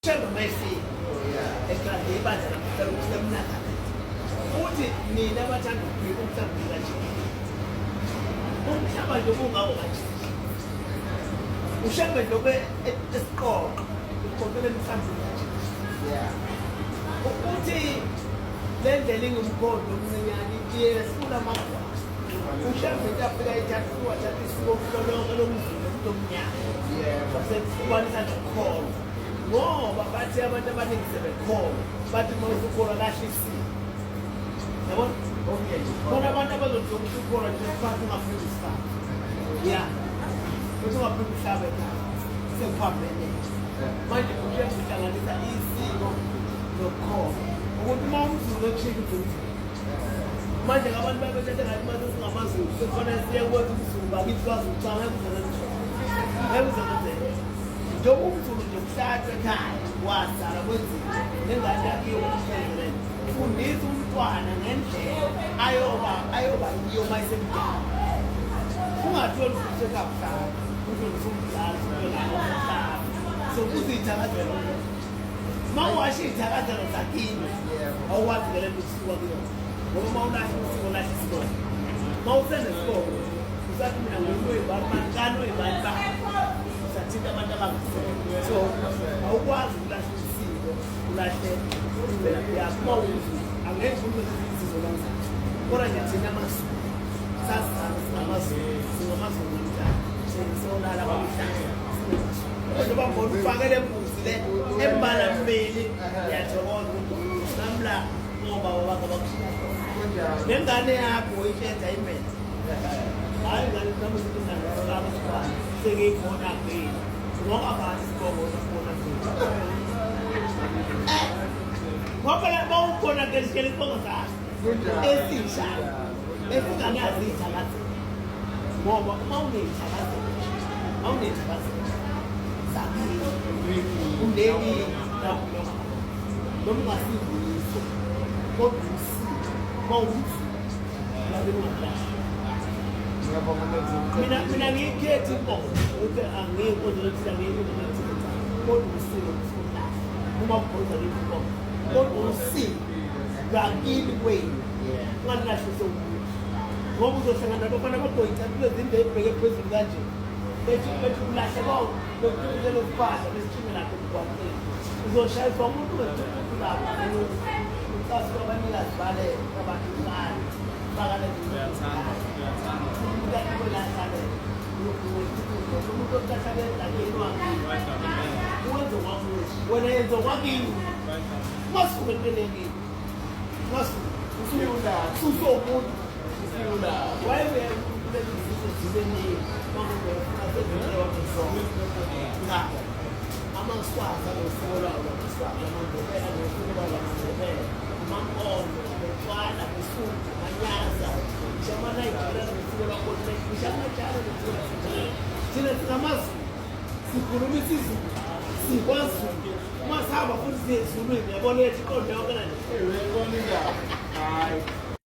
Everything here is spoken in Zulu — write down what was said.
Shembe mayefika ekhanda ibandla lemnazaretha uthi nina abathanda ukubheka umhlaba kanje umhlaba nje ubungawo kanje ushembe nje obe esiqoqo uqoqele emhlambini kanje ukuthi le ndlela ingumkhondo omncinyane iyesula amagwala ushembe into afika ithatha wathatha isiko lonke lomzulu umuntu omnyama wasekuhlukanisa nokukholwa ngoba bathi abantu abaningi sebekholwa bathi uma usukholwa lahle isiko yabona khona abantu abazothi ukuthi ukholwa nje phansi ungaphinde isifake ya futhi ungaphinde uhlabe ekhaya sekuphambene manje usheshe uhlanganisa isiko nokukholwa ukuthi uma umzulu ekushiya umzulu manje abantu babethatha ngathi manje singamazulu sekufanele siye kwethu umzulu bakithi kwaZulu cha ngeke uze ngeke uze kwenzeke njengoba umzulu nje kuhlatshwa ekhaya wazala kwenziwa nengane yakhe iyokuhlelele fundisa umntwana ngendlela ayoba ayoba yiyo uma esemdala ungatholi futhi ekabuhlala uthi usumdala uhlala so uzithakazela uma uwasha iy'thakazelo zakini awukwazi vele ukusuka kuyona ngoba uma ulahla usiko ulahla isibongo uma usenesibongo usathi mina nginoyibani bani kanoyibani bani usathinta abantu abangasekho so awukwazi ukulahla usiko ulahle imvelaphi yakho uma uwuzulu angeke ukhulume isizukulwane zakho kodwa nje thina amazulu sasizalwa singamazulu singamazulu namhlanje siyolala kwamhlanje singamazulu Njengoba ngibona ufake le mbuzi le embala mbili ngiyathokoza ukuthi namla ngoba wabakho bakushiya nengane yakho uyishenza imele hayi ngane nami sithi sengiyibona phela ngoba bani isibongo sibona phela ngoba la bawubona ke sishele isibongo sakho esisha esinganazi iy'thakazelo ngoba uma uney'thakazelo awuney'thakazelo zakini uneki noma ungasidluliso kodwa usiko uma uwuzulu ngabe ungakulahli mina mina ngiyikhethi inkomo ukuthi angiyinkonzo lokuthi angiyinkonzo lokuthi kodwa usiko usulahla uma kukhonza ngithi inkomo kodwa usiko lwakini kwenu ungalilahlise umuntu ngoba uzohlangana nabafana abagoyicathulo ezinde ebheke phezulu kanje bethi bethi ulahle kwawo bekuthukutela ukuphahla besithunge lapho emgwaqeni uzoshayiswa umuntu ngesithukuthu lapho ucasuka abanikazi bale abantu bale bakale umuntu akolahla umuntu othatha le wenze kwakuwe wena yenze kwakini Masuke entweni yakini. Masuke. Usuwumuntu. Wayevele uNkulunkulu izifiso zibe ningi. Cha. AmaSwazi anosiko lwawo lwamaSwazi, amaNdebele anosiko lwawo lwamaNdebele, amaMpondo, abeTswana, abeSuthu, amanyaza, ngisho amaNigeria anosiko lwakhona, ngisho amaTshana anosiko lwakhona. Thina singamaZulu, sikhuluma isiZulu, sikwaZulu. Uma sihamba futhi siye ezulwini, yabona ethi iqonde yonke le nto. Uyayibona indaba? Hayi.